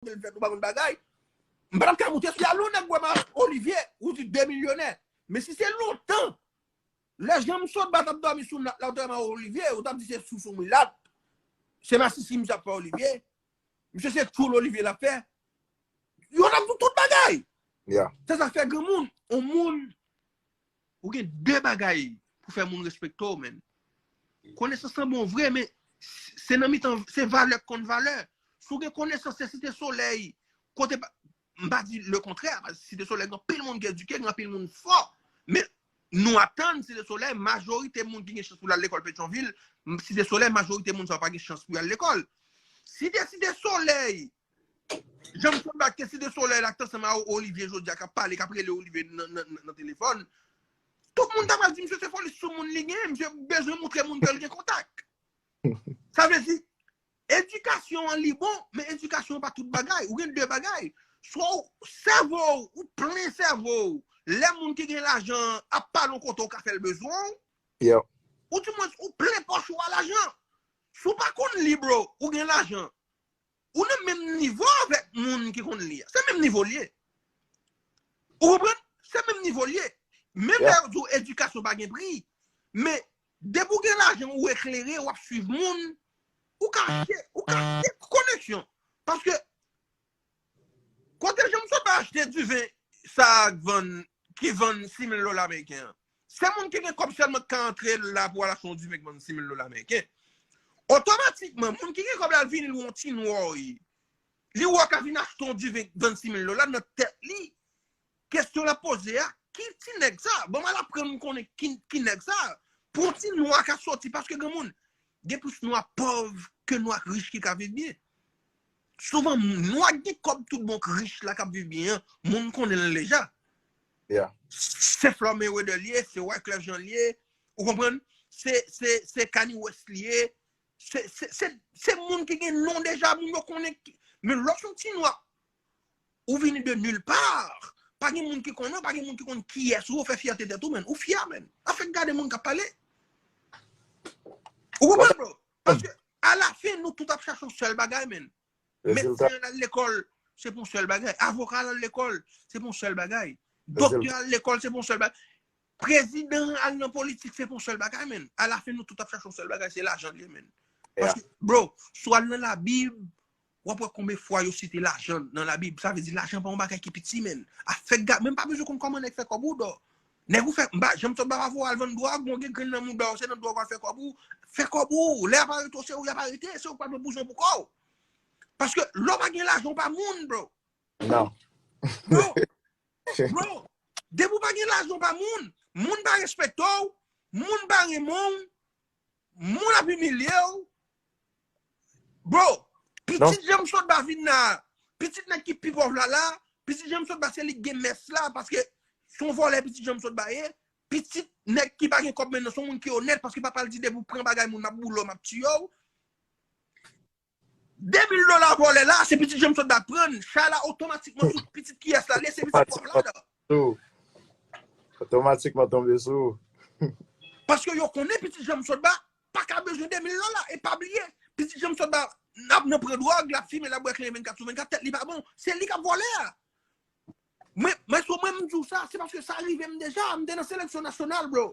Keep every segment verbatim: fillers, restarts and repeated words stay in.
kote l fèt, ou pa konn bagay. M pa t ap ka moute sou li. Alò, nèg wè m a Olivier, ou di de milyonè. Men si se lontan, lè Jean Sotba t ap dòmi sou nat la, ou te wè m a Olivier, ou t ap di se sousou milat. Se masisi misye ap fè Olivier. Misye se tchoul Olivier l ap fè. Yo t ap di w tout bagay. Yeah. Se sa fè granmoun, yon moun, ou gen de bagay pou fè moun respekte w, men. Konesans lan bon vre, men se nan mitan, se valè k konn valè. Si w gen konesans, se Site Solèy, kote pa, m pa di le kontrè, paske Site Solèy gen anpil moun ki edike, gen anpil moun fò. Men nou ap tann Site Solèy, majorite moun ki gen chans pou l al lekòl Petyonvil, Site Solèy, majorite moun sa yo pa gen chans pou y al lekòl. Si te Site Solèy, Jean Sotba ki te Site Solèy la, ki t ansanm a Olivier jodi a, k ap pale, k ap rele Olivier nan, nan, nan, nan telefòn, tout moun ta pral di misye se foli sou moun li gen, misye bezwen moutre moun ke l gen kontak. Sa vle di, edikasyon an li bon, men edikasyon an pa tout bagay. Ou gen de bagay. Swa w, sèvo w, ou plen sèvo w, lè moun ki gen lajan an ap pale yon kote ou ka fè l bezwen w, Yeah. ou dimwens ou plen pòch ou a lajan. Si w pa konn li, bro, ou gen lajan. Ou nan menm nivo avèk moun ki konn li a. Se menm nivo l ye. Ou konprann? Se menm nivo l ye. Menm lè yo di w edikasyon pa gen pri, men depi w gen lajan, ou eklere, w ap swiv moun, ou ka achte, ou ka achte koneksyon. Paske kote Jean Sotba achte diven sa a k vann, ki vann sis mil dola ameriken an? Se moun ki gen kòb sèlman k ka antre la pou al achte yon diven k vann sis mil dola ameriken. Otomatikman, moun ki gen kòb la vini l wè yon ti nwa w ye. Li wè w ka vin achte yon diven k vann sis mil dola nan tèt li. Kesyon l ap poze a, ki ti nèg sa? Ban m al aprann m konnen ki, ki nèg sa. Pou yon ti nwa ka soti, paske granmoun, gen plis nwa pòv ke nwa rich ki ka viv byen. Souvan, nwa ki gen kòb tout bon k rich la k ap viv byen an, moun konnen l deja. Yeah. Se Floyd Mayweather l ye, se Wyclef Jean l ye, ou konprann? Se, se, se Kanye West l ye, se, se, se, se moun ki gen non deja, moun yo konnen. Men lè w se yon ti nwa, ou vini de nulle part, pa gen moun ki konnen w, pa gen moun ki konn kiyès ou, ou fè fyète tèt ou, men. Ou fyè, men. Afè gade moun k ap pale. Ou konprann, bro? Paske alafen, nou tout ap chache yon sèl bagay, men. Medsen an al lekòl, se pou yon sèl bagay. Avoka al lekòl, se pou yon sèl bagay. Doktè al lekòl, se pou yon sèl bagay. Prezidan al nan politik, se pou yon sèl bagay, men. Alafen, nou tout ap chache yon sèl bagay, se lajan l ye, men. Paske, bro, si w al nan Labib, w ap wè konbyen fwa yo site lajan nan Labib. Sa vle di lajan pa yon bagay ki piti, men. Afè gad, menm pa bezwen konn kòman nèg fè kòb ou, dò. Nèg ou fè, m pa, Jean Sotba pa voye w al vann dwòg, bon, gen grenn nan mouda w, se nan dwòg w al fè kòb ou, fè kòb ou, lè y ap arete w, se ou y ap arete, se ou k pa dwe bouzon pou kò w. Paske lè w pa gen lajan, w pa moun, bro. Non. Bro, bro, depi w pa gen lajan, w pa moun, moun pa respekte w, moun pa renmen w, moun ap imilye w. Bro, pitit Jean Sotba vin la, pitit nèg ki pi pòv la la, pitit Jean Sotba se li k gen mès la, paske se yon vòlè pitit Jean Sotba ye, pitit nèg ki pa gen kòb men nan, se yon moun ki onèt, paske papa l di depi w pran bagay moun, m ap boule w, m ap tiye w. De mil dola vòlè la, se pitit Jean Sotba k pran l, chay la otomatikman sou pitit kiyès la l ye, se pitit pòv la. Otomatikman tonbe sou ou. Paske yo konnen pitit Jean Sotba pa ka bezwen de mil dola. E pa bliye, pitit Jean Sotba ap nan pran dwòg, l ap fimen, l ap bwè klenyen vennkat sou vennkat, tèt li pa bon. Se li k ap vòlè a. Mwen, mwen, so mwen, m di w sa, se paske sa rive m deja. M te nan seleksyon nasyonal, bro.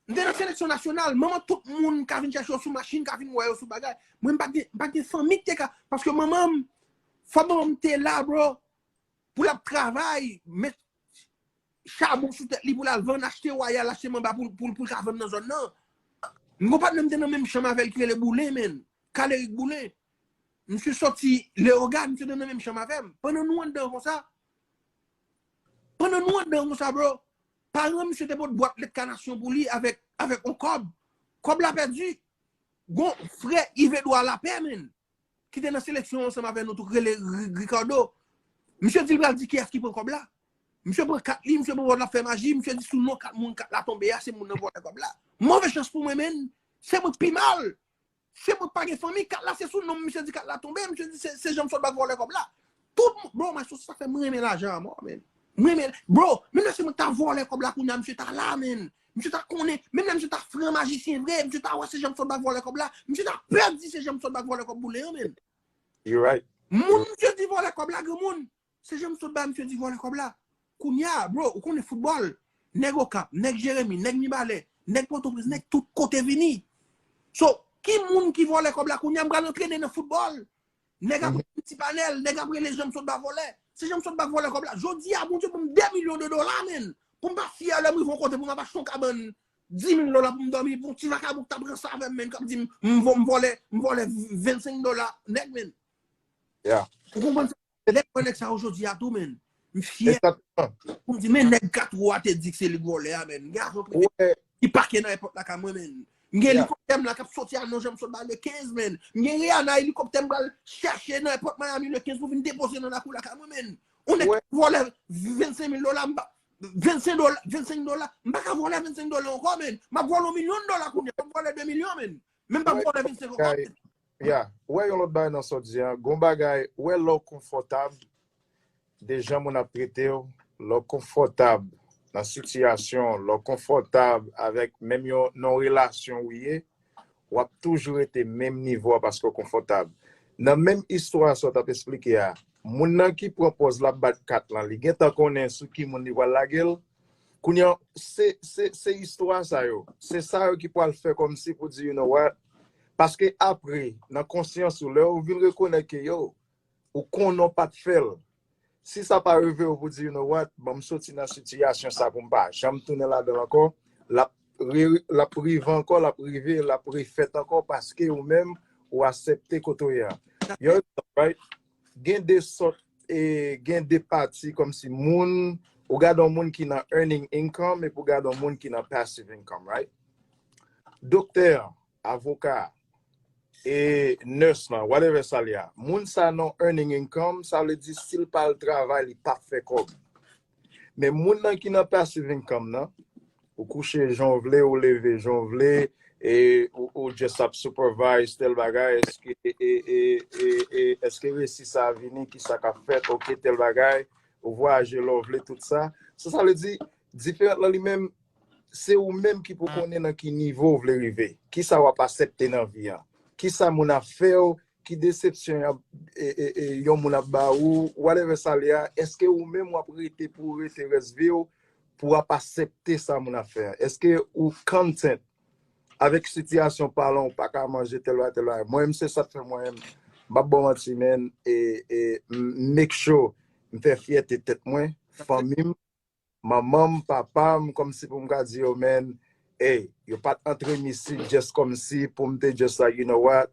M te nan seleksyon nasyonal. Manman tout moun ka vin chèche yo sou machin, ka vin wè yo sou bagay. Mwen, m pa t gen, m pa t gen fanmi ki te ka. Paske manman m, fò manman m te la, bro. Pou l ap travay, met chabon sou tèt li pou l al vann, achte wayal, achte manba pou, pou, pou l ka vann nan zòn nan. M gon patnè m te nan menm chanm avè l ki rele Boulen, menn. Kalerik Boulen. Misye sòti Leyogàn, misye te nan menm chanm avè m. Pandan nou anndan konsa, pandan nou anndan konsa, bro, paran misye te pot bwat lèt kanasyon pou li avèk, avèk yon kòb. Kòb la pèdi. Gon frè Yves Edouard Lapè, menn, ki te nan seleksyon ansanm avè nou tou, k rele Ri-, Ricardo. Misye di l pral di kiyès ki pran kòb la. Misye pran kat li, misye pran kòb la, fè maji, misye di sou non kat moun kat la tonbe a, se moun nan vòlè kòb la. Move chans pou mwen, menn. Se mwen k pi mal. Se mwen k pa gen fanmi, kat la se sou non m, misye di kat la tonbe, misye di se, se Jean Sotba k vòlè kòb la. Tout moun, bro, Maestro, sa fè mwen renmen lajan a mò, menn. Mwen renmen, bro, menm lè se mwen k ta vòlè kòb la kounye a, misye ta la, menn. Misye ta konnen, menm lè misye ta fran majisyen vre, misye ta wè se Jean Sotba k vòlè kòb la, misye ta pè di se Jean Sotba k vòlè kòb Boulen an, menn. You right. Moun misye di vòlè kòb la, granmoun. Se jan m sot ba misye di vòlè kòb la. Kounye a, bro, ou konnen foutbòl. Nèg Okap, nèg Jeremi, nèg Mibalè, nèg Pòtoprens, nèg tout kote vini. So, ki moun ki vòlè kòb la kounye a, m pral antrene nan foutbòl. Nèg ap rele ti panèl, nèg ap rele jan m sot ba vòlè. Se jan m sot ba vòlè kòb la. Jodi a, Bondye ban m de milyon de dola, menn. Pou m pa fyè lè m rive yon kote, pou m ap achte yon kabann dis mil dola pou m dòmi, pou yon ti vakabon k ta pran sa avè m, menn, k ap di m, m vo-, m vòlè, m vòlè vennsenk dola nèt, menn. Yeah. Ou konprann sa? Lè m wè nèg sa yo jodi a tou, menn. M fyè. Egzakteman. Pou m di, men nèg kat wo a te di k se li k vòlè a, menn. M gen ajan prive Wè, ki pake nan èpòt la ka mwen, menn. M gen Yeah. elikoptè m la k ap soti a nan jan m sot ba le kenz, menn. M gen Rihanna elikoptè m pral chèche nan èpòt Miami le kenz pou vin depoze nan lakou la ka mwen, menn. Yon nèg Wè. K ap vòlè vennsenk mil dola, m pa, vennsenk dola, vennsenk dola, m pa ka vòlè vennsenk dola ankò, menn. M ap vòlè yon milyon dola kounye a, m ap vòlè de milyon, menn. Men m p ap Wè, vòlè vennsenk ankò, guy. menn. Yeah. Wè yon lòt bagay nan sa w di an. Gon bagay, wè lè w konfòtab, de jan moun ap trete w, lè w konfòtab nan sitiyasyon, lè w konfòtab avèk menm yon nan yon relasyon ou ye, w ap toujou rete menm nivo a paske w konfòtab. Nan menm istwa sa w t ap esplike a, moun nan ki pran pòz l ap bat kat lan, li gentan konnen sou ki moun li pral lage l. Kounye a, se, se, se istwa sa yo. Se sa yo ki pral fè kòmsi pou di, you know what? Paske apre, nan konsyans ou, lè ou vin rekonèt ke yo, ou konnen w pa t fè l. Si sa pa rive w pou di, you know what, ban m soti nan sitiyasyon sa pou m pa janm tounen ladan l ankò, l ap re- l ap rive ankò, l ap rive, l ap refèt ankò paske ou menm ou aksepte kote w ye a. Yo, right? Gen de sòt, e, gen de pati kòmsi moun, ou gade yon moun ki nan earning income epi ou gade yon moun ki nan passive income, right? Doktè, avoka, e nurse lan, whatever sa li a. Moun sa nan earning income, sa vle di si l pa al travay, li p ap fè kòb. Men moun nan ki nan passive income nan, ou kouche jan w vle, ou leve jan w vle, e ou, ou just ap supervise tèl bagay, èske e, e, e, e, èske resi sa vini, ki sa k ap fèt, ok, tèl bagay, ou vwayaje lè w vle, tout sa. Sa, sa vle di, diferan lan li menm, se ou menm ki pou konnen nan ki nivo w vle rive, ki sa w ap aksepte nan vi an, ki sa moun ap fè w, ki desepsyon y ap, e, e, e, yon moun ap ba ou, whatever sa li a, èske ou menm w ap rete pou w rete rès vi w, pou w ap aksepte sa moun ap fè a? Èske ou content avèk sitiyasyon pa lan, ou pa ka manje tèl bagay, tèl bagay? Mwen menm, se sa k fè mwen menm, m p ap ba w manti, menn, e, e, m make sure m fè fyète tèt mwen, fanmi m, manman m, papa m, kòmsi pou m ka di yo, menn, hey, yo pa t antre m isit just kòmsi pou m te just like, you know what,